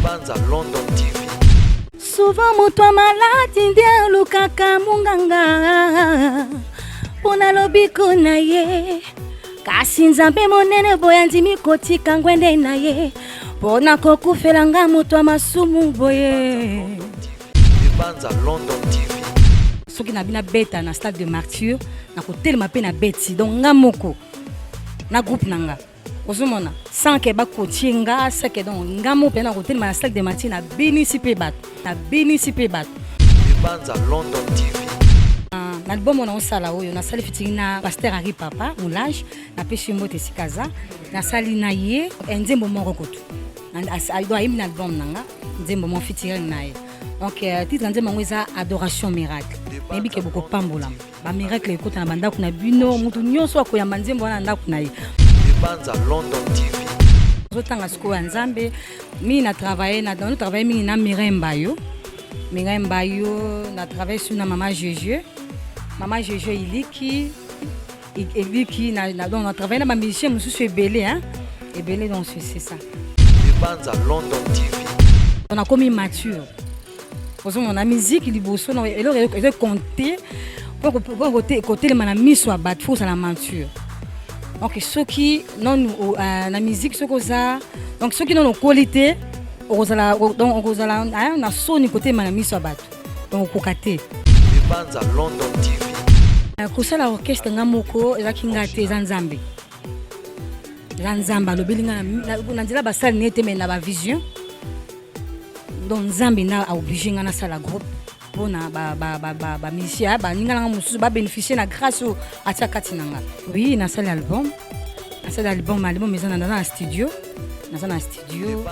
Ebanza London TV. Souvent moto ya maladi nde alukaka monganga mpo na lobiko na ye, kasi Nzambe monene boye andimi kotika ngwende na ye mpo na kokufela nga moto ya masumu boye. Ebanza London TV. Soki na bina beta na stade de martyr na kotelema mpe na beti, donc nga moko na groupe na nga ozomona sans ke bakotie nga sans ke, donc nga moko mpe na kotelema na stade de martyr, na benisi mpe bato, na benisi mpe bato. Ebanza London TV. Na album oyo naosala oyo, nasali featuring na pasteur Henri Papa Moulage, napesi ye mbote esika aza. Nasali na ye nzembo moko kutu, ayembi na album na nga nzembo moko featuring na ye. Donc titre ya nzembo yango eza Adoration Miracle. Nayebi ke bokopambolama, bamiracle ekota na bandako na bino, motu nyonso akoyamba nzembo wana na ndako na ye. Ebanza London TV. Ozotanga sikoyo ya Nzambe mingi na travaille na travaille mingi na Mireille Mbayo, Mireille Mbayo, na travaille sur na mama Jésus, mama Jésus iliki eliki na, donc na travaille na bamusicien mosusu ebele, hein, ebele, donc c'est ça. Ebanza London TV. Nakomi mature, ozomona musique liboso na eloko ezocompte mpo kotelema na miso ya bato, fo ozala mature. Donc soki nonu na musique, soki oza, donc soki nonu okoli te, okozala, donc okozala na soni kotelema na miso ya bato, donc okoka te. Ebanza London TV. Kosala orchestre nga moko ezalaki nga te, eza Nzambe, eza Nzambe alobeli nga na nzela basali ne te, mais na bavision. Donc Nzambe na aoblige nga nasala groupe mpona bamusicien, baninga nanga mosusu babénéficie na grâce oyo atia kati na nga. Oui, nasali album, nasali album, album eza, naza na studio, naza na studio,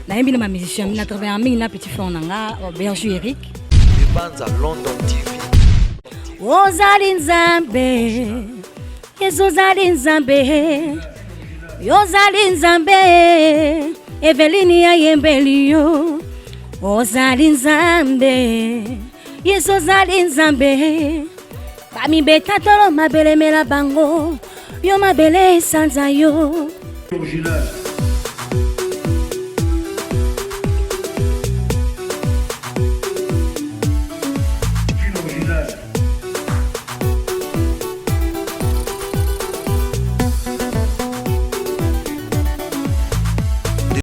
nayembi na bamusicien, na travaille mingi na petit frère na nga Berger Eric. Ebanza London TV. Ozali Nzambe, Yesu ozali Nzambe, yozali Nzambe, Evelini ayembeli yo. Ozali Nzambe, Yesu ozali Nzambe, bamibeta tolo mabelemela bango, yo mabele esanza yo. Original. Original.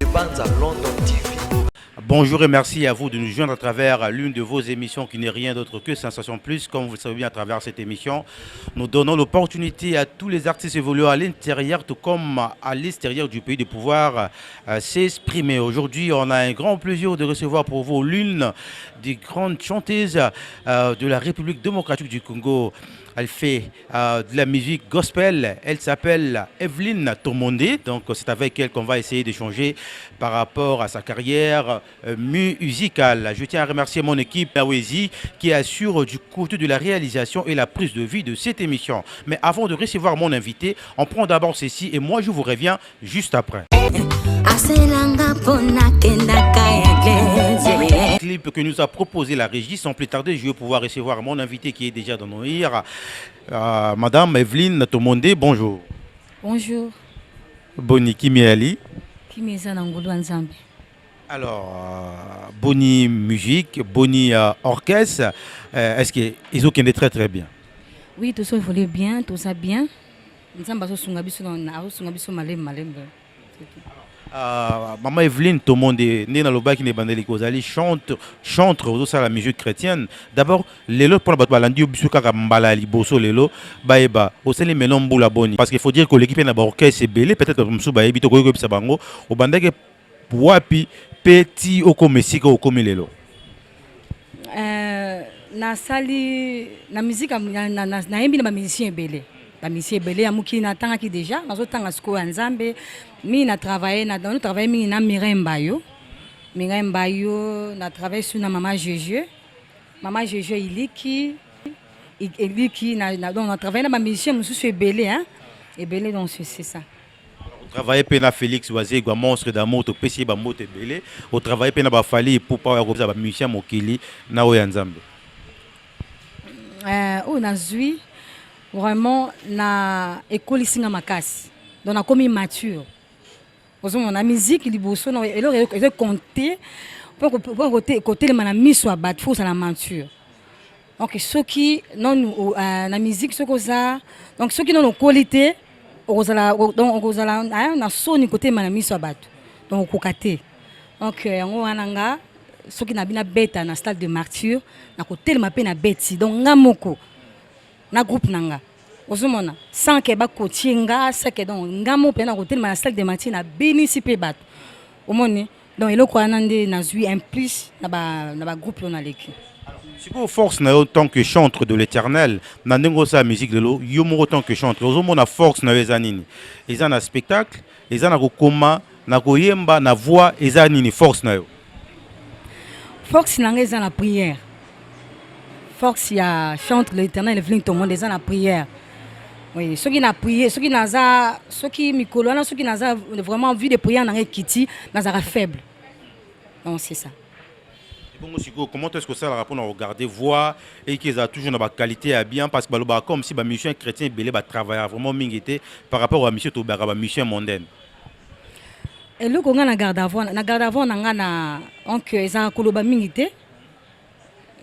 Ebanza London TV. Bonjour et merci à vous de nous joindre à travers l'une de vos émissions qui n'est rien d'autre que Sensation Plus. Comme vous le savez bien, à travers cette émission, nous donnons l'opportunité à tous les artistes évoluant à l'intérieur tout comme à l'extérieur du pays de pouvoir s'exprimer. Aujourd'hui, on a un grand plaisir de recevoir pour vous l'une des grandes chanteuses de la République démocratique du Congo. Elle fait de la musique gospel. Elle s'appelle Evelyne Tomonde. Donc c'est avec elle qu'on va essayer d'échanger par rapport à sa carrière musicale. Je tiens à remercier mon équipe Awezi qui assure du côté de la réalisation et la prise de vie de cette émission. Mais avant de recevoir mon invité, on prend d'abord ceci et moi je vous reviens juste après. Aselanga mpona kendaka église. Clip que nous a proposé la régie. Sans plus tarder, je vais pouvoir recevoir mon invité qui est déjà dans nos ears. Madame Evelyne Tomonde, bonjour. Bonjour. Boni Kimiali. Kimi eza na ngolu ya Nzambe. Alors, boni musique, boni orchestre, est-ce que ils ont très très bien? Oui, tout ça évolue bien, tout ça bien. Nzambe azosunga biso, azosunga biso malembe malembe. C'est tout. Maman Evelyne Tomonde, nde nalobaki na ebandeli kozali chante, chantre ozosala musique chrétienne. D'abord lelo mpona bato balandi yo biso kaka mbala ya liboso lelo bayeba osali meno mbula boni, parce qu'il faut dire koleki mpe na baorchestre ebele, peut-être bato mosusu bayebi te, okoki koyebisa bango obandaki wapi mpe ti okoma esika okomi lelo? Nasali na musique, nayembi na bamusicien ebele, bamusicien ebele ya mokili. Natangaki déjà, nazotanga sikoyo ya Nzambe mingi, na travaille na travaille mingi na Mireille Mbayo, Mireille Mbayo, na travaille sur na mama Jésus, mama Jésus iliki eliki na, donc na travaille na bamusicien mosusu ebele, hein, ebele, donc c'est ça. Otravaille mpe na Félix Wazegwa, monstre d'amour, topesi ye bambote ebele. Otravaille mpe na baFally Ipupa oyo akopesa bamusicien mokili na oyo ya Nzambe. Oyo nazwi vraiment na ekolisi nga makasi, donc nakomi mature. Ozomona musique liboso na eloko ezo compter mpo kotelema na miso ya bato, faut ozala mature. Donc soki nanu na musique, soki oza, donc soki nanu okoli te, okozala, donc okozala na soni kotelema na miso ya bato, donc okoka te. Donc yango wana nga soki na bina beta na Stade de Martyr, na kotelema mpe na beti, donc nga moko na groupe na nga, ozomona, sans que bakotie nga, sans que, donc nga moko mpe na kotelema na Stade de Martyr, nabinisi mpe bato, omoni. Donc eloko wana nde nazwi un plus na bagroupe oyo naleki. Sikoyo force na yo tant que chantre de l'Éternel, na ndenge osala musique lelo, yo moko tant que chantre, ozomona force na yo eza nini? Eza na spectacle, eza na kokoma, na koyemba, na voix, eza nini force na yo? Force na ngai eza na prière. Force ya chantre de l'Éternel Evelyne Tomonde eza na prière, oui. Soki na prier, soki naza, soki mikolo wana, soki naza vraiment vie de prière na ngai ekiti, nazalaka faible. Donc c'est ça. Bongo sikoyo, comment est-ce que osalaka mpona regarder voix eki ezala toujours na baqualité ya bien? Parce que balobaka comme si bamusicien chrétien ebele batravaillaka vraiment mingi te par rapport bamusicien tobaka bamusicien mondaine. Eloko ngai na garde avant, na garde avant na ngai na, donc ezalaka koloba mingi te.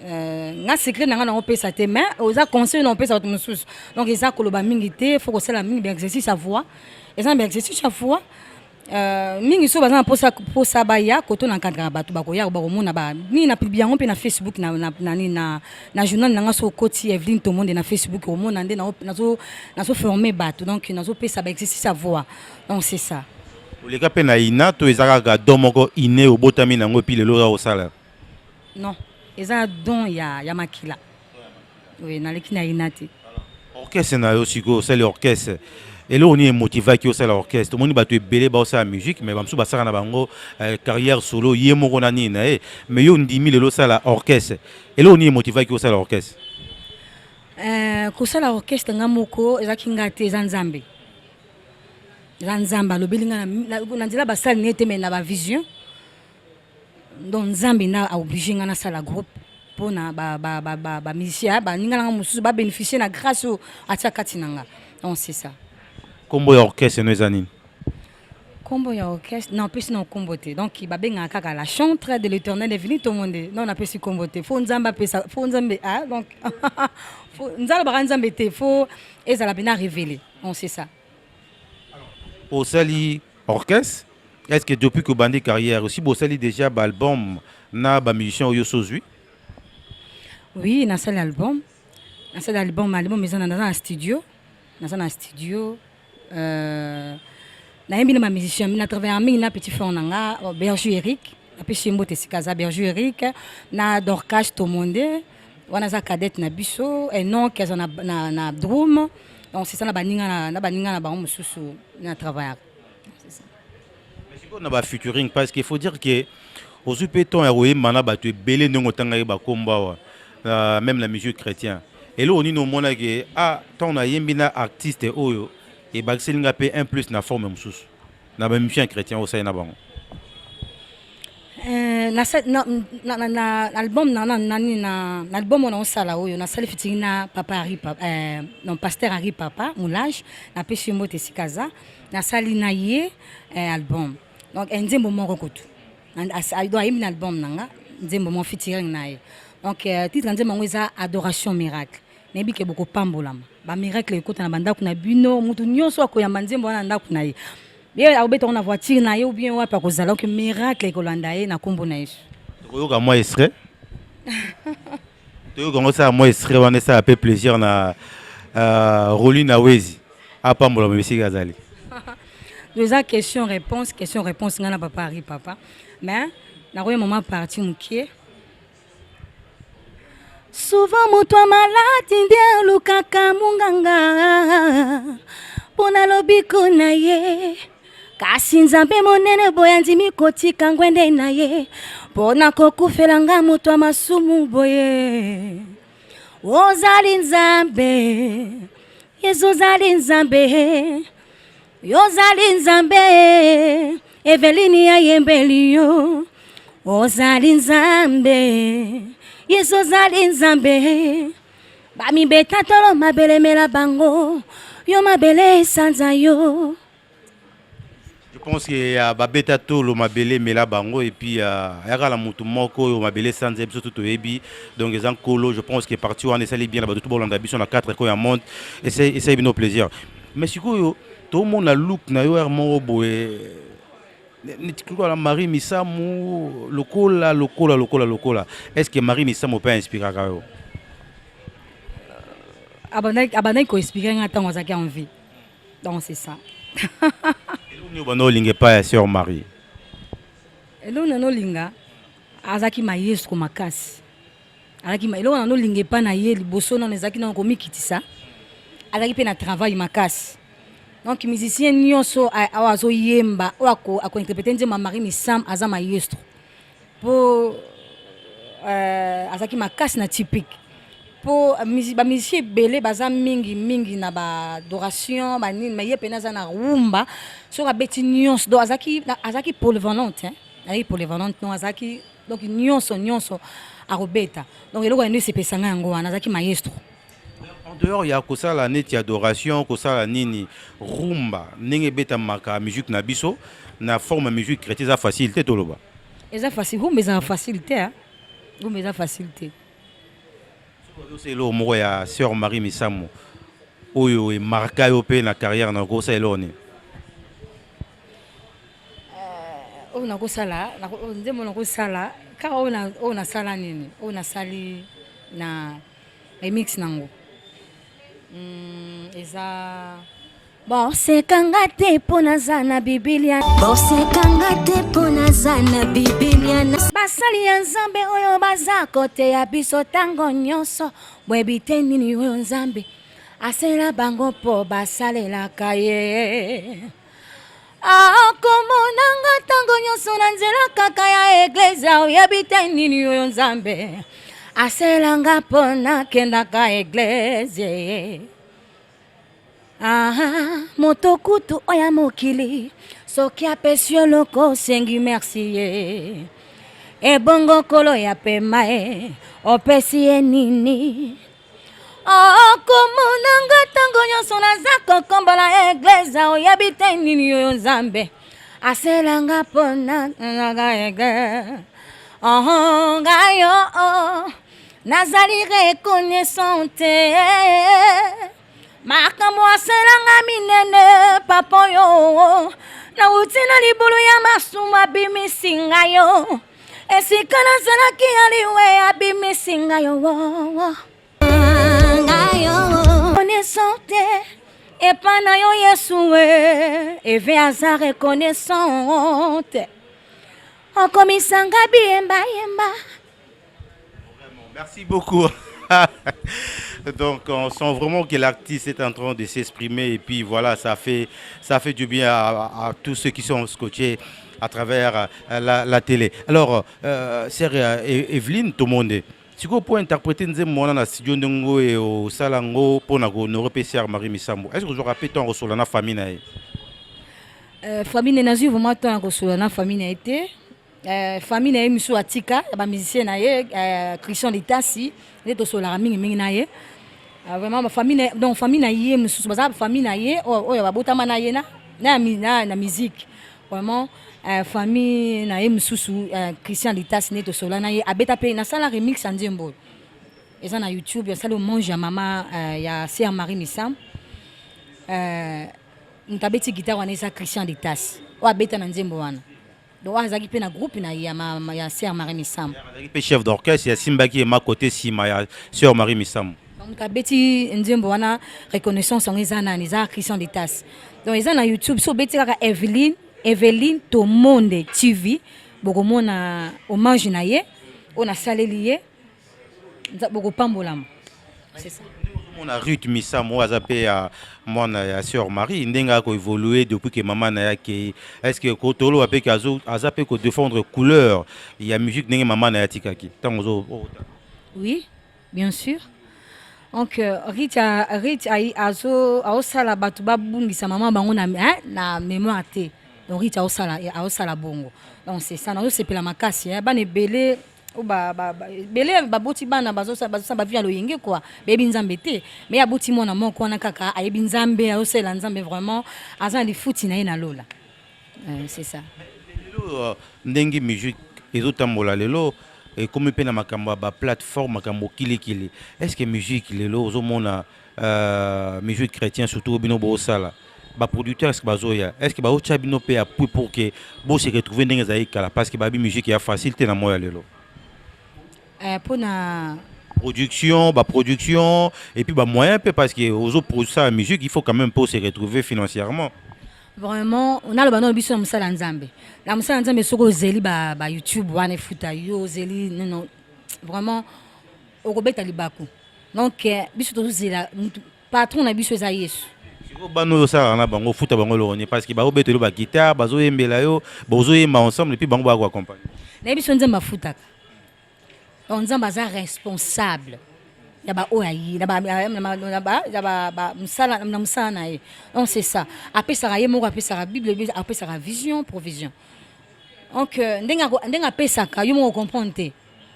Nga secret na ngai naopesa te, mais oza conseil na opesa bato mosusu. Donc eza koloba mingi te, faut kosala mingi baexercice ya voix. Eza na baexercice ya voix mingi. So baza na mposa baya koto na encadraka bato, bakoya, bakomona ba mingi na publie yango mpe na Facebook, na journal na nga. So okoti Eveline Tomonde na Facebook, omona nde nazoforme bato, donc nazopesa baexercice ya voix. Donc c'est ça. Oleka mpe na INA to eza kaka don moko inné obotami nango et puis lelo oza kosala? Non, eza don ya makila. Oui, naleki na INA te. Orchestre na yo sikoyo, osali orchestre, eloko nini emotivaki osala orchestre? Omoni bato ebele baosala musique, mais bamosusu basala na bango carrière solo, ye moko na nini na ye, mais yo ndimi lelo osala orchestre. Eloko nini emotivaki osala orchestre? Kosala orchestre nga moko ezalaki nga te, eza Nzambe. Eza Nzambe alobeli nga na nzela basali ne te, mais na bavision. Donc Nzambe nde aoblige nga nasala groupe mpona bamusicien, baninga nanga mosusu babénéficie na grâce oyo atia kati na nga. Donc c'est ça. Nkombo ya orchestre no eza nini? Nkombo ya orchestre, non, apesi na nkombo te. Donc babengaka kaka la chantre de l'Éternel Evelyne Tomonde. Non, napesi nkombo te. Faut Nzambe apesa, faut Nzambe, ah, donc Nzambe alobaka, Nzambe te, faut ezala mpena révélé. Donc c'est ça. Osali orchestre, est ce que depuis que obandi carrière aussi bosali déjà baalbum na bamusicien oyo sozwi? Oui, nasali album, nasali album. Album eza, naza na studio, naza na studio. Nayembi na bamusicien, na travaillaka mingi na petit frère na nga Berger Eric, napesi ye mbote esika aza, Berger Eric na Dorcas Tomonde wana aza cadette na biso, Enok aza na drum. Donc c'est ça, na baninga na baninga na bango mosusu na travaillaka. Sikoyo na bafeaturing, parce qu'il faut dire que ozwi mpe temps ya koyemba na bato ebele ndenge otangaki bakombo awa, même la musique chrétien, eloko nini omonaki, ah, ntango nayembi na artiste oyo, ebakiseli nga mpe un plus na forme mosusu na bamusicien chrétien osali na bango? Na album na nani, na album oyo naosala oyo, nasali featuring na papa Ari Papa, non, pasteur Ari Papa Moulage, napesi ye mbote esika aza. Nasali na ye album, donc nzembo moko kutu, donc ayembi na album na nga nzembo moko featuring na ye. Donc titre nzembo yango eza Adoration Miracle. Nayebi ke bokopambolama, bamiracle ekota na bandako na bino. Motu nyonso akoyamba nzembo wana na ndako na ye, ye akobeta ngo na voiture na ye ou bien wapi akozala, donc miracle ekolanda ye na nkombo na Yesu. Tokoyoka mwa extrait, toyoka yango, osala mwa extrait wana, esala mpe plaisir na Rolina Wezi, apambolama esika azali. Eza question réponse, question réponse, ngai na papa Ari Papa, mais nakoyeba mwa partie mokie. Souvent moto ya maladi nde alukaka monganga mpo na lobiko na ye, kasi Nzambe monene boye andimi kotika ngwende na ye mpo na kokufela nga moto ya masumu boye. Ozali Nzambe, Yesu ozali Nzambe, yozali Nzambe. Eveline ayembeli yo, ozali Nzambe, Yesu ozali Nzambe. Bamibeta tolo, mabelemela bango, yo mabele esanza yo. Je Je pense que ya babeta tolo mabele emela bango et puis ayaka na motu moko oyo mabele esanza biso tu toyebi. Donc eza nkolo. Je pense que parti wana esali bien na bato tu bolanda biso na 4 coins ya monde, esali bino plaisir. Mais sikoyo tomona look na yo ere moko boye neti lokola Marie Misamu, lokola lokola lokola lokola. Est ce que Marie Misamu mpe ainspiraka yo? Abandaki koinspire nga ntango azalaki en vie, donc c'est ça. Eloko nini obanda olinga epai ya sœur Marie? Eloko nano olinga, azalaki maestro makasi. Azalaki eloko nano olinga epai na ye liboso nano ezalaki nano komikitisa. Azalaki mpe na travail makasi. Donc musicien nyonso oyo azoyemba, oyo akointerprete nzembo ya Marie Misamu, aza maestro, mpo azalaki makasi na typique, mpo bamusicien ebele baza mingi mingi na baadoration banini, mais ye pene aza na rumba. Soki abeti nyonso, donc azalaki polyvalente, hein? Azalaki polyvalente, donc azalaki, donc nyonso nyonso akobeta. Donc eloko ya nde esepesanga yango wana, azalaki maestro. En dehors ya kosala neti adoration, kosala nini, rumba ndenge ebetamaka, musique na biso na forme ya musique chrétien eza facile te, toloba. Eza facile, rumba ezala facile te, hein? Rumba eza facile te. Soki osala eloko moko ya sœur Marie Misamu oyo emarka yo mpe na carrière na, okosala eloko nini? Oyo nakosala, oyo nzembo nakosala kaka oyo nasala nini, oyo nasali na remix nango, eza Bosekanga te mpo naza na Bibilia. Bosekanga te mpo naza na Bibilia. Basali ya Nzambe oyo baza koteya biso ntango nyonso, boyebi te nini oyo Nzambe asela bango mpo basalelaka ye. Akomonanga ntango nyonso na nzela kaka ya eglise, oyebi te nini oyo Nzambe aselanga mpo nakendaka eglise. Aha, moto kutu oyo ya mokili, soki apesi yo loko, osengi merci ye. Ebongo nkolo ya pema ye, opesi ye nini? Okomonanga ntango nyonso naza kokombola eglise, oyebi te nini oyo Nzambe aselanga mpo nanga eglise. Oh, ngai yo nazali reconnaissante, makambo aselanga minene. Papa oyo nauti na libulu ya masumu, abimisi ngai yo esika nazalaki ya liwe, abimisi ngai yo. Ngai yo reconnaissante epa na yo Yesu. E eve aza reconnaissante, okomisanga biyembayemba. Merci beaucoup. Donc on sent vraiment que l'artiste est en train de s'exprimer et puis voilà, ça fait du bien à tous ceux qui sont scotchés à travers la télé. Alors, sœur Evelyne Tomonde, sikoyo mpo interpréter nzembo wana na studio, ndenge oyo osala yango mpona kohonorer mpe sœur Marie Misamu, est ce que ozwaka mpe ntango kosola na famille na ye? Famille na ye, nazwi vraiment temps ya kosolola na famille na ye te. Famille na ye mosusu atika ya bamusicien na ye, Christian Litasi nde tosololaka mingimingi na ye. Vraiment famille na, donc famille na ye mosusu baza famille na ye oyo babotama na ye na musique. Vraiment, famille na ye mosusu, Christian Litasi nde tosolola na ye. Abeta mpe, nasala remix ya nzembo oyo eza na YouTube, asali hommage ya mama, ya sœur Marie Misamu. Moto abeti guitare wana eza Christian Litasi oyo abeta na nzembo wana. Donc oyo azalaki mpe na groupe na ye ya sœur Marie Misamu. Azalaki mpe chef d'orchestre, asimbaki ye ma côté nsima ya sœur Marie Misamu. Donc abeti nzembo wana reconnaissance, yango eza nani? Eza Christian Litas. Donc eza na YouTube, so obeti kaka Eveline Tomonde TV, bokomona hommage na ye oyo nasaleli ye. Bokopambolama, c'est ça. Ozomona Ruth Misamu oyo aza mpe ya mwana ya sœur Marie, ndenge akoévolue depuis que mama na ye akei, est ce que toloba mpe ke aza mpe kodéfendre couleur ya musique ndenge mama na ye atikaki ntango ozo? Oui, bien sûr. Donc Rit azo aosala bato babungisa mama bango na, hein, na mémoire te. Donc Rit aosala bongo. Donc c'est ça, nazosepela makasi, hein. Bana ebele oyo ebele baboti bana bazosala bavie ya loyenge quoi, bayebi Nzambe te. Mais aboti mwana moko wana kaka ayebi Nzambe, azosalela Nzambe, vraiment aza na lifuti na ye na lola. C'est ça. Lelo ndenge musique ezotambola lelo, ekomi mpe na makambo ya baplateforme, makambo kilikili. Est ce que musique lelo ozomona, musique chrétien surtout, bino bosala baproducteur, est ce que bazoya, est ce que baotya bino mpe appui pour que bose retrouver ndenge ezali kala? Parce que babi musique ya facile te na moya lelo. Mpona Production, baproduction et puis bamoyen mpe, parce que ozosala musique, il faut quand même mpo se retrouver financièrement. Vraiment, naloba nano, biso na mosala ya Nzambe, na mosala ya Nzambe, soki ozeli ba YouTube wana efuta yo, ozeli nono, vraiment okobeta libaku. Donc biso tozozela patron na biso eza Yesu. Sikoyo bana oyo osalaka na bango, ofuta bango eloko nini? Parce que baobetela yo baguitare, bazoyembela yo, bozoyemba ensemble et puis bango bakoaccompagne. Nayebi biso, Nzambe afutaka. Donc Nzambe aza responsable ya baoyo aye na mosala na ye. Donc c'est ça, apesaka ye moko, apesaka Bible, apesaka vision, provision. Donc ndenge apesaka, yo moko comprendre te.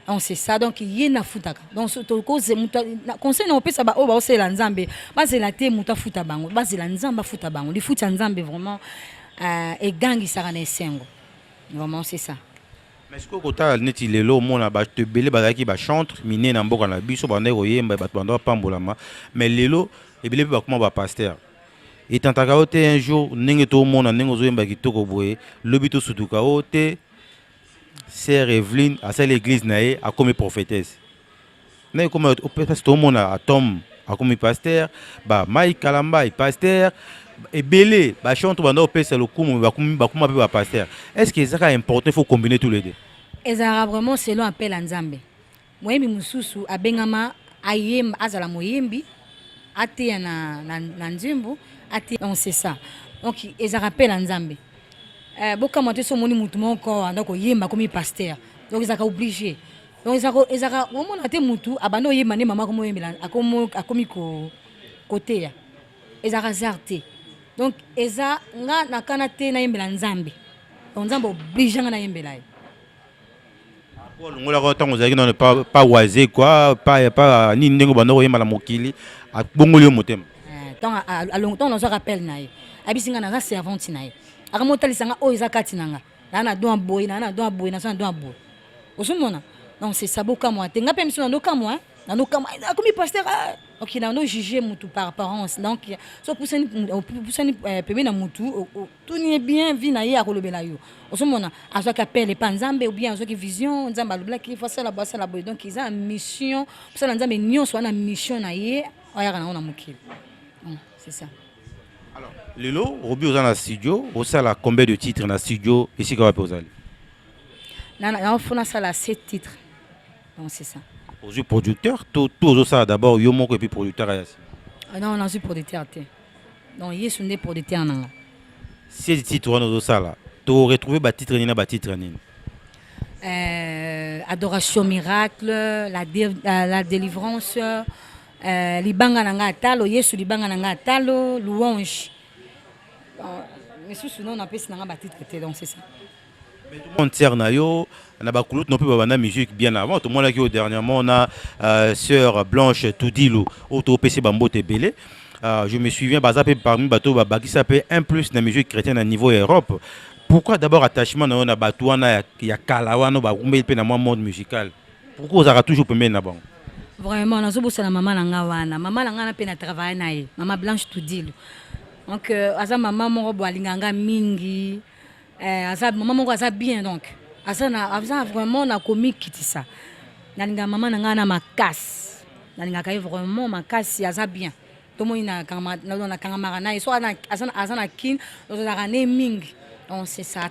Donc c'est ça, donc ye nafutaka. Donc conseil na kopesa baoyo baosalela Nzambe, bazela te moto afuta bango, bazela Nzambe afuta bango. Lifuti ya Nzambe vraiment egangisaka na esengo. Vraiment, c'est ça. Mais sikoyo kotala neti lelo, omona bato ebele bazalaki bachantre minene na mboka na biso, bandaki koyemba, bato banda bapambolama, mais lelo ebele mpe bakoma bapaster. Etantaka yo te un jour, ndenge tomona ndenge ozoyemba kitoko boye, lobi tosutuka o te, sœur Evelyne asali église na ye, akomi prophétesse na ekoma? Parce tomona Atome akomi pasteur, ba Mike Kalamba pasteur, ebele bachantre banda kopesa lokumu bakoma mpe bapaster. Est ce que ezaka important, il faut combiner tous les deux? Ezalaka vraiment selon appel ya Nzambe. Moyembi mosusu abengama ayemba, azala moyembi, ateya na nzembo, ateya. Donc c'est ça, donc ezalaka appel ya Nzambe. Bokamwa te so omoni mutu moko anda koyemba, akomi pasteur. Donc ezalaka obligé. Donc ezalaka omona te mutu abanda oyemba nde mama akomi oyembela, akomi koteya. Ezalaka hasard te. Donc eza nga nakana te nayembela Nzambe, donc Nzambe oblige nga nayembela ye. Po alongolaka ntango ozalaki nano pa oise quoi, pa nini, ndenge obanda koyemba na mokili, abongoli yo motema. Ntango nazwaka appel na ye, ayebisi nga naza servante na ye, akama otalisa nga oyo eza kati na nga, naa na don ya boye, naa na don ya boye, naza na don ya boye, ozomona. Donc c'est ça, bokamwa te. Nga mpe miso nandokamwa, nandokamwa, akomi pasteur. Ok, nando juge mutu par apparence. Donc so opusani pembeni na mutu, otuni ye bien vie na ye, akolobela yo. Ozomona azwaki appel epa Nzambe ou bien azwaki vision, Nzambe alobelaki fo asala boye, asala boye. Donc eza mission. Mosala Nzambe nyonso wana mission na ye ayaka nango na mokili. C'est ça. Alors lelo Robi, oza na studio, osala combien de titres na studio? Esika wapi ozali? Nafo nasala sept titres. Donc c'est ça. Ozwi producteur to ozosala d'abord yo moko et puis producteur aya nsima? Non, nazwi producteur te. Donc Yesu nde producteur na nga. Sept titres wana ozosala, to retrouver batitre nini na batitre nini? Adoration miracle, la délivrance, libanga na nga atalo, Yesu libanga na nga atalo, louange. Misusu non, napesi na nga batitre te. Donc c'est ça. Concert na yo na bakulutu no mpe babanda musique bien avant. Tomonaki yo dernièrement na sœur Blanche Tudilu oyo topesi bambote ebele. Je me souviens, baza mpe parmi bato babakisa mpe un plus na musique chrétienne na niveau ya Europe. Pourquoi d'abord attachement na yo na bato wana ya kala wana bakumbeli mpe na mwa monde musical? Pourquoi ozalaka toujours pembeni na bango? Vraiment, nazobosana mama na nga wana, mama na nga na mpe na travaille na ye, mama Blanche Tudilu. Donc aza mama moko bo alingaka nga mingi. Aza mama moko aza bien. Donc aza vraiment na komikitisa. Nalingaka mama na ngai na makasi, nalingaka ye vraiment makasi. Aza bien, tomoni nakangamaka na ye. So aza na Kine, tozalaka ne mingi. Donc c'est ça,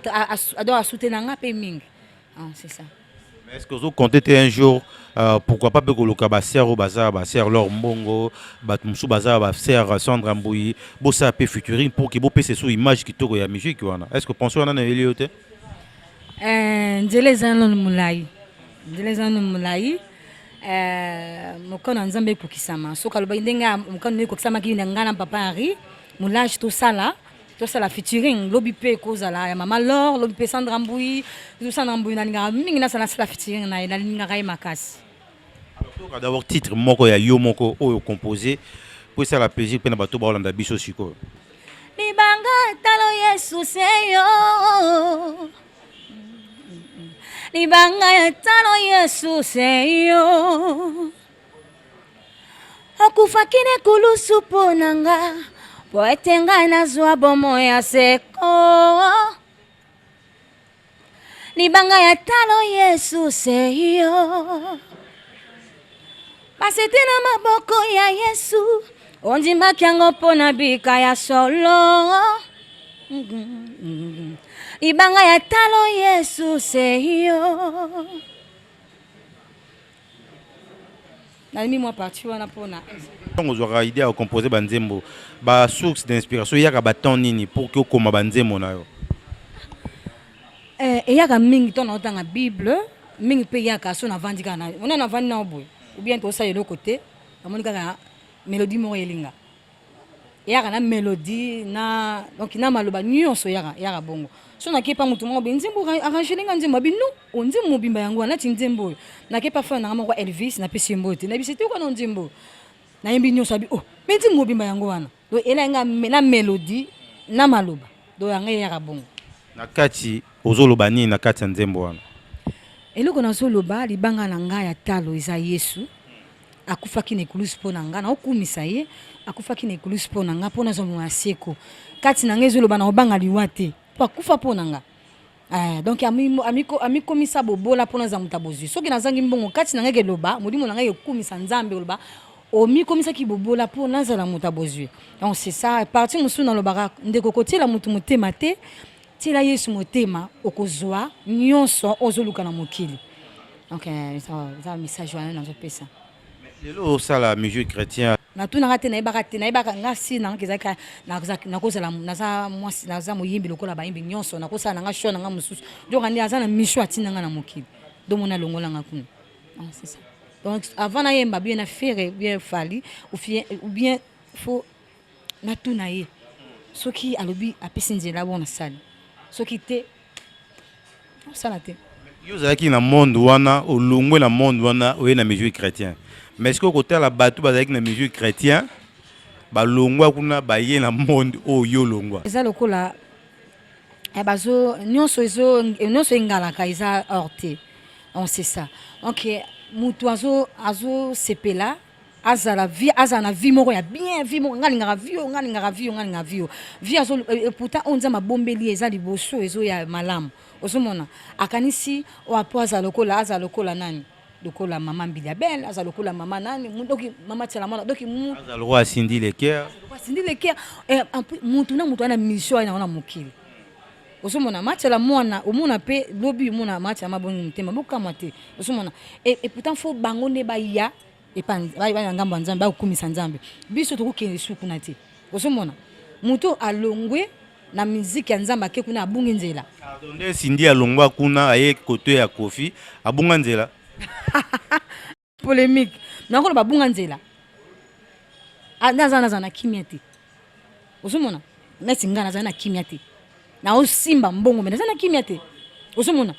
donc asoutenanga nga mpe mingi. C'est ça. Mais est-ce que ozocompte te un jour, pourquoi pas mpe koluka basœur oyo baza basœur Lor Mbongo, bato mosusu baza basœur Sandra Mbui, bosala mpe featuring pour ke bopesa so image kitoko ya musique wana? Est ce que pense wana na yeli yo te? Nzela eza nano molai, nzela eza nano molai. Mokano ya Nzambe ekokisama. Soki alobaki ndenge mokano ekokisamaki na ngai na papa Henri Molage, tosala featuring lobi mpe ekozala ya mama Lor, lobi mpe Sandra Mbui. Sandra Mbui nalingaka mingi, nasala featuring na ye, nalingaka ye makasi. Toka d'abord titre moko ya yo moko oyo composé po esala plaisir mpe na bato baolanda biso sikoyo. Libanga. Libanga talo Yesu se yo. Libanga ya talo Yesu se yo. Okufaki na ekulusu mpo na nga, mpo ete ngai nazwa bomoi ya seko. Libanga ya talo Yesu se yo. Basete na maboko ya Yesu, ondimaki yango mpo na bika ya solo. Libanga ya talo Yesu se yo. Nalimi mwa partie wana mpona Ntango ozwaka idée ya kocompose banzembo, basource d'inspiration eyaka batemps nini pour que okoma banzembo na yo? Eyaka mingi ntango naotanga Bible, mingi mpe eyaka so navandi kaka na ona navandi nao boye ou bien tosala eloko te, namoni kaka mélodie moko elinga eyaka na mélodie na donc na maloba nyonso eyaka bongo. So nakepa motu moko boye, nzembo arrangele nga nzembo, abi non, o nzembo mobimba yango wana nati nzembo oyo. Nakepa frère nanga moko Elvis, napesi ye mbote, nayebisi te okana nzembo oyo nayembi nyonso, abi oh, mais nzembo mobimba yango wana. Donc elaki nga na mélodie na maloba, donc yango eyaka bongo. Na kati ozoloba nini na kati ya nzembo wana? Eloko nazoloba, libanga na ngai ya talo eza Yesu. Akufaki na ekulusu mpo na nga, naokumisa ye. Akufaki na ekulusu mpo na nga, mpo nazwa bomoi ya seko. Kati na ngai ezoloba na kobanga liwa te, mpo akufa mpo na nga. Donc amikomisa bobola mpo nazala moto ya bozwi. Soki nazangi mbongo, kati na ngai eloba, molimo na ngai ekumisa Nzambe, oloba omikomisaki bobola mpo nazala moto ya bozwi. Donc c'est ça. Partie mosusu nalobaka, ndeko kotiela moto motema te, tiela Yesu motema, okozwa nyonso ozoluka na mokili. Donc eza message wana nazopesa. Lelo osala musique chrétien? Natunaka te, nayebaka te, nayebaka nga si nanga ezalaki nakozala naza mwasi, naza moyimbi lokola bayimbi nyonso, nakosala nanga show nanga mosusu. Donc nde aza na mission atinda nga na mokili, donc mona longola nga kuna. Donc c'est ça. Donc avant nayemba bien na Ferre bien Fally ou bien faut natuna ye, soki alobi apesi nzela bon nasali, soki te osala te. Yo ozalaki na monde wana, olongwe na monde wana, oye na musique chrétien. Mais est-ce que okotala bato bazalaki na musique chrétien balongwa kuna baye na monde oyo yo olongwa? Eza lokola bazo nyonso ezo nyonso engalaka eza or te. Donc c'est ça. Donc mutu azo azosepela azala vie, azala na vie moko ya bien, vie moko nga lingaka vie oyo, nga lingaka vie oyo, nga lingaka vie oyo. Vie azo pourtant oyo Nzambe abombeli ye eza liboso ezo ya malamu. Ozomona akanisi oyo apo azala lokola, azala lokola nani? Lokola mama Mbilia Bel, azala lokola mama nani? Donc mama Tiala Mwana, donc azala lokola Cindy Le Cœur. Cindy Le Cœur, en plus mutu na mutu ana mission na na mokili. Ozomona Matiala Mwana, omona pe lobi omona Matiala mabongi motema bokamwa te. Ozomona et pourtant faut bango nde baya epa baya ngambo ya Nzambe, bakokumisa Nzambe. Biso tokokende su kuna te. Ozomona mutu alongwe na musique ya Nzambe ake kuna abungi nzela. Pardon, nde Cindy alongwa kuna aye kote ya Kofi abunga nzela. Polémique. Nakolo babunga nzela. Naza naza na kimia te. Ozomona neti nga naza na kimia te. Na osimba mbongo mais naza na kimia te. Ozomona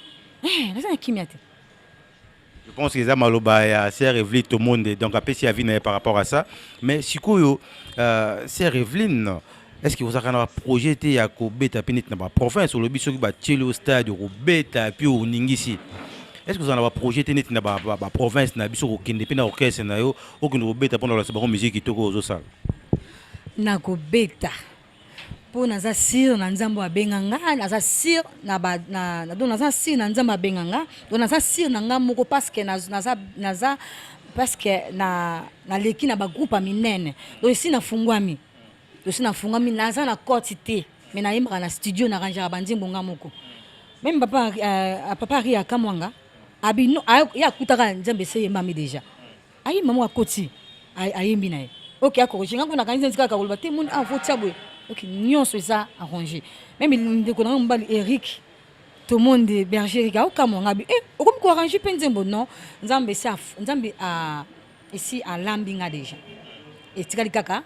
naza na kimia te. Je pense que eza maloba ya sœur Evelyne Tomonde, donc apesi avis na ye par rapport à ça. Mais sikoyo sœur Evelyne, est-ce que ozalaka na ba projet te ya kobeta pe neti na ba province? Olobi soki batieli yo stade okobeta puis oningisi. Est-ce que ozalaka na ba projet te neti na ba province na biso kokende pe na orchestre na yo okende kobeta mpona kolakisa bango musique kitoko ozosala? Nakobeta mpo naza sûr na Nzambe abenga nga, naza sûr na ba, na, na, donc naza sûr na Nzambe abenga nga, donc naza sûr na nga moko parce que naza, naza, parce que na, naleki na ba groupe ya minene. Donc esi nafungwami, esi nafungwami, naza na cote te, mais nayembaka na studio, na rangeaka ba nzembo nga moko. Même papa Henri akamwanga, abi no, ye akutaka Nzambe esi eyembami déjà. Ayemba moko akoti, ayembi na ye. Ok, akorige nga kuna kanisi kaka koloba te moni ah faut tia boye. Ok, nyonso eza arrangé. Même ndeko na nga mobali Eric Tomonde Berger Eric aokamwa nga bi okomi ko arranger pe nzembo? Non, Nzambe esi Nzambe a esi alambi nga déjà. Etikali kaka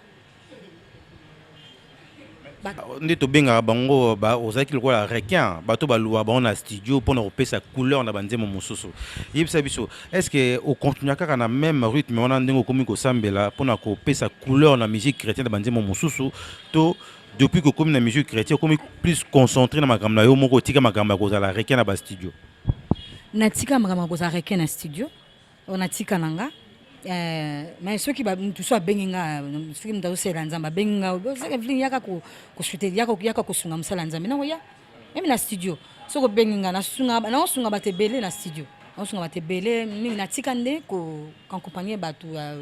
nde tobengaka bango ba ozalaki lokola requin, bato baluwa bango na studio mpona kopesa couleur na banzembo mosusu. Yebisa biso, est-ce que ocontinue kaka na même rythme wana ndenge okomi kosambela mpona kopesa couleur na musique chrétienne na banzembo mosusu, to Depuis que okomi na musique chrétien, okomi plus concentré na makambo na yo moko, otika makambo ya kozala requin na bastudio? Natika makambo ya kozala requin na studio. Oyo natika na nga, mais soki mutu so abengi nga, soki mutu azosalela Nzambe abengi nga: "Evelyn, yaka kosute, yaka kosunga mosala ya Nzambe," nakoya. Même na studio, soki obengi nga, nasunga, naosunga bato ebele na studio, naosunga bato ebele mingi. Natika nde koaccompagne bato ya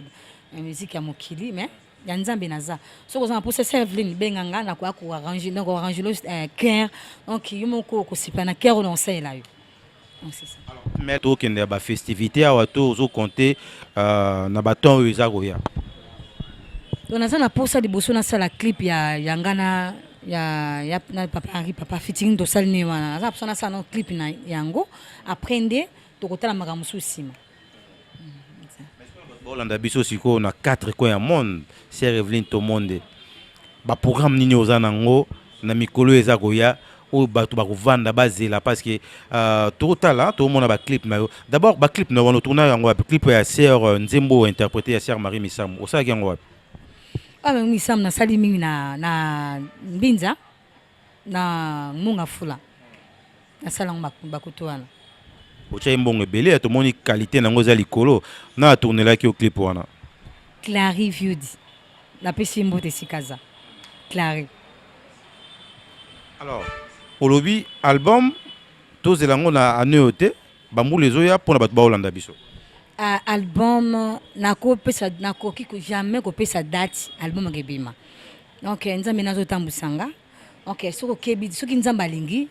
musique ya mokili, mais ya Nzambe naza. Soki oza na mposa, sœur Eveline, benga nga, nakoya koarrange, nakoarrange lo chœur. Donc yo moko okosipa na chœur oyo naosalela yo. Donc c'est ça. Mais tokende ya bafestivité awa, to ozocompte na baton oyo eza koya? Donc naza na posa liboso nasala clip ya nga na ya na papa Henri, papa featuring tosali ne wana. Naza na posa nasala no clip na yango, après nde tokotala makambo mosusu nsima. Bolanda biso sikoyo na quatre coins ya monde. Sœur Eveline Tomonde, baprogramme nini oza nango na mikolo oyo eza koya, oyo bato bakovanda bazela? Parce que totala, tomona baclip na yo. D'abord baclip na yo wana, otourna yango wapi? Clip ya sœur, nzembo oyo interprété ya sœur Marie Misamu, osalaki yango wapi? Awa Misamu nasali mingi na Mbinza, na Munga Fula, nasala yango bakutu wana. Otyai mbongo ebele ya, tomoni qualité nango eza likolo. Na atournelaki yo clip wana? Clary Viudi, napesi ye mbote esika aza, Clary. Alors olobi album tozela yango na année oyo te, bambula ezoya, mpona bato baolanda biso. Album nakopesa, nakoki jamais kopesa date album ekebima. Donc Nzambe nazotambwisa nga. Ok, soki okebi, soki Nzambe alingi,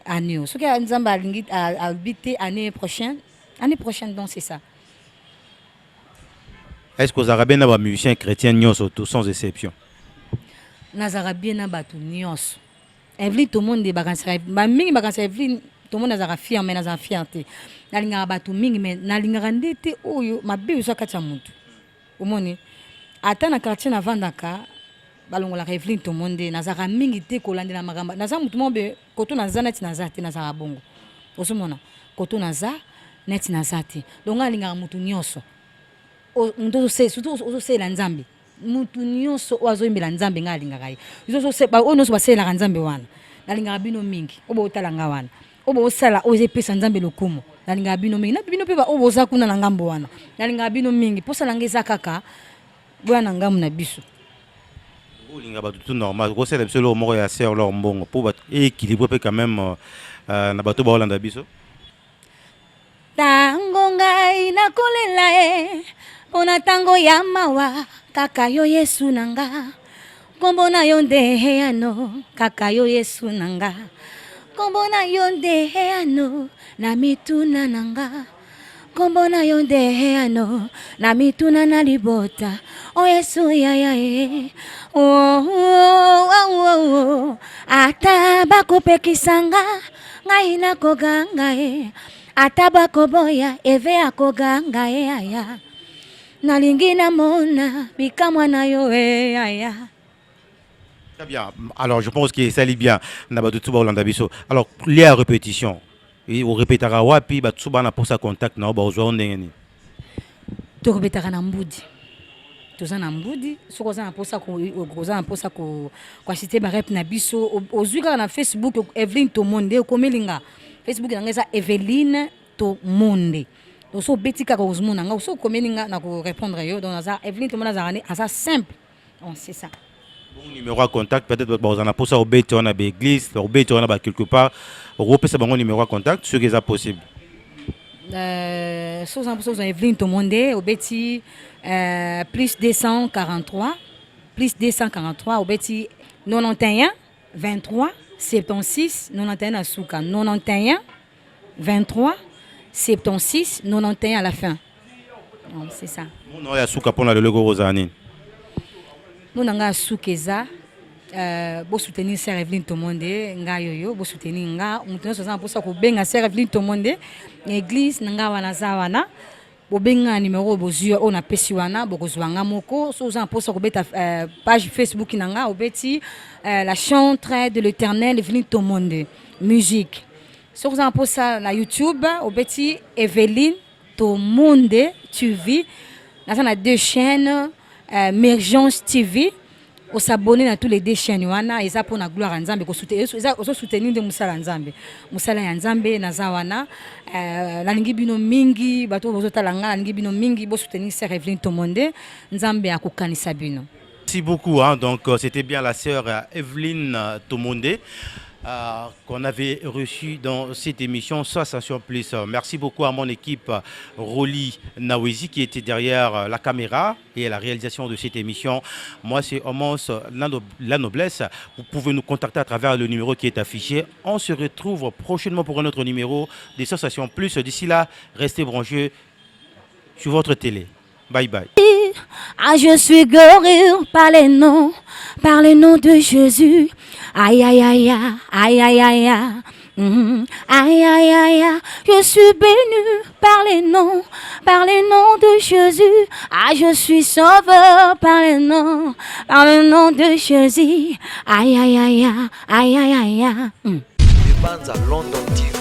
année oyo, soki Nzambe alingi, alobi te, année prochaine, année prochaine. Donc c'est ça. Est ce que ozalaka bien na bamusicien chrétien nyonso to sans exception? Nazalaka bien na bato nyonso. Eveline Tomonde, bakanisaka bamingi, bakanisaka Eveline Tomonde azalaka fier, mais nazala fier te. Nalingaka bato mingi, mais nalingaka nde te oyo mabe eza kati ya motu. Omoni, ata na quartier navandaka, balongolaka Eveline Tomonde. Nazalaka mingi te kolandela makambo. Naza motu moko be koto naza neti naza te, nazalaka bongo. Ozomona koto naza neti naza te. Donc nga alingaka motu nyonso, moto surtout ozosalela Nzambe, mutu nyonso oyo azoyembela Nzambe, ngai alingaka ye. Oyo nyonso basalelaka Nzambe wana, nalingaka bino mingi. Oyo bootala nga wana, oyo boosala oyo eza epesa Nzambe lokumu, nalingaka bino mingi. Na bino mpe oyo boza kuna na ngambo wana, nalingaka bino mingi. Mposa na ngai eza kaka boya na ngambo na biso. Olinga bato tout normal. Okosala biso eloko moko ya sœur Lor Mbongo mpo bato équilibre mpe quand même na bato baolanda biso. Ntango ngai nakolela ye mpo na ntango ya mawa, kaka yo Yesu na nga, nkombo na yo nde eyano, kaka yo Yesu na nga, nkombo na yo nde eyano na mituna na nga, nkombo na yo nde eyano na mituna na libota o Yesu yaya ye. Oh. Ata bakopekisa nga, ngai nakoganga ye. Ata bakoboya, eve akoganga ye aya. Nalingi namona bikamwa na yo e aya. Très bien. Alors, je pense que esali bien na bato tu baolanda biso. Alors, lieu ya répétition, orépétaka wapi? Bato so bana mposa contact na yo, bazwa yo ndenge nini? Torépétaka na Mbudi, toza na Mbudi. Soki oza na mposa oza na mposa koassister barep na biso, ozwi kaka na Facebook Eveline Tomonde, okomeli nga. Facebook na nga eza Eveline Tomonde. Donc so obeti kaka, ozomona nga. So okomeli nga, na korépondre yo. Donc naza Eveline Tomonde, azalaka nde aza simple. Donc c'est ça. Bon, numéro ya contact, peut-être bato bakozala na mposa obeti wana baéglise, obeti wana ba quelque part, okopesa bango numéro ya contact soki eza possible. So oza na mposa ozwa Eveline Tomonde, obeti plus 243, plus 243, obeti 91 23 76 91 na suka, 91 23 76 91 à la fin. Donc c'est ça. Mona oyo ya suka mpona lelo ekokozala nini? Mona nga ya suka eza bosoutenir sœur Eveline Tomonde. Ngai oyo, bosoutenir nga. Moto nyonso aza na mposa kobenga sœur Eveline Tomonde na église na ngai wana, aza wana, bobengi nga na numéro oyo bozwi, oyo napesi wana, bokozwa nga moko. So oza na mposa kobeta page Facebook na nga, obeti "La chantre de l'Éternel Eveline Tomonde musique". Soki oza na mposa na YouTube, obeti "Eveline Tomonde TV". Naza na deux chaînes, Mergence TV. Kos'abonner na tous les deux chaînes wana eza mpona gloire ya Nzambe. Ozosoutenir nde mosala ya Nzambe, mosala ya Nzambe. Naza wana, nalingi bino mingi, bato oyo bozotala nga, nalingi bino mingi. Bosoutenir sœur Evelyne Tomonde, Nzambe akokanisa bino. Merci beaucoup, hein. Donc, c'était bien la sœur Evelyne Tomonde qu'on avait reçue dans cette émission Sensation Plus. Merci beaucoup à mon équipe, Rolly Nawezi, qui était derrière la caméra et à la réalisation de cette émission. Moi, c'est Omos La Noblesse. Vous pouvez nous contacter à travers le numéro qui est affiché. On se retrouve prochainement pour un autre numéro des Sensations Plus. D'ici là, restez branchés sur votre télé. Bye bye. Ah, je suis guéri par les noms de Jésus. Aïe, aïe, aïe, aïe, aïe, aïe, aïe. Aïe, aïe, aïe, aïe. Je suis béni par les noms de Jésus. Ah, je suis sauveur par le nom de Jésus. Aïe, aïe, aïe, aïe, aïe, aïe, aïe. Libanza London TV.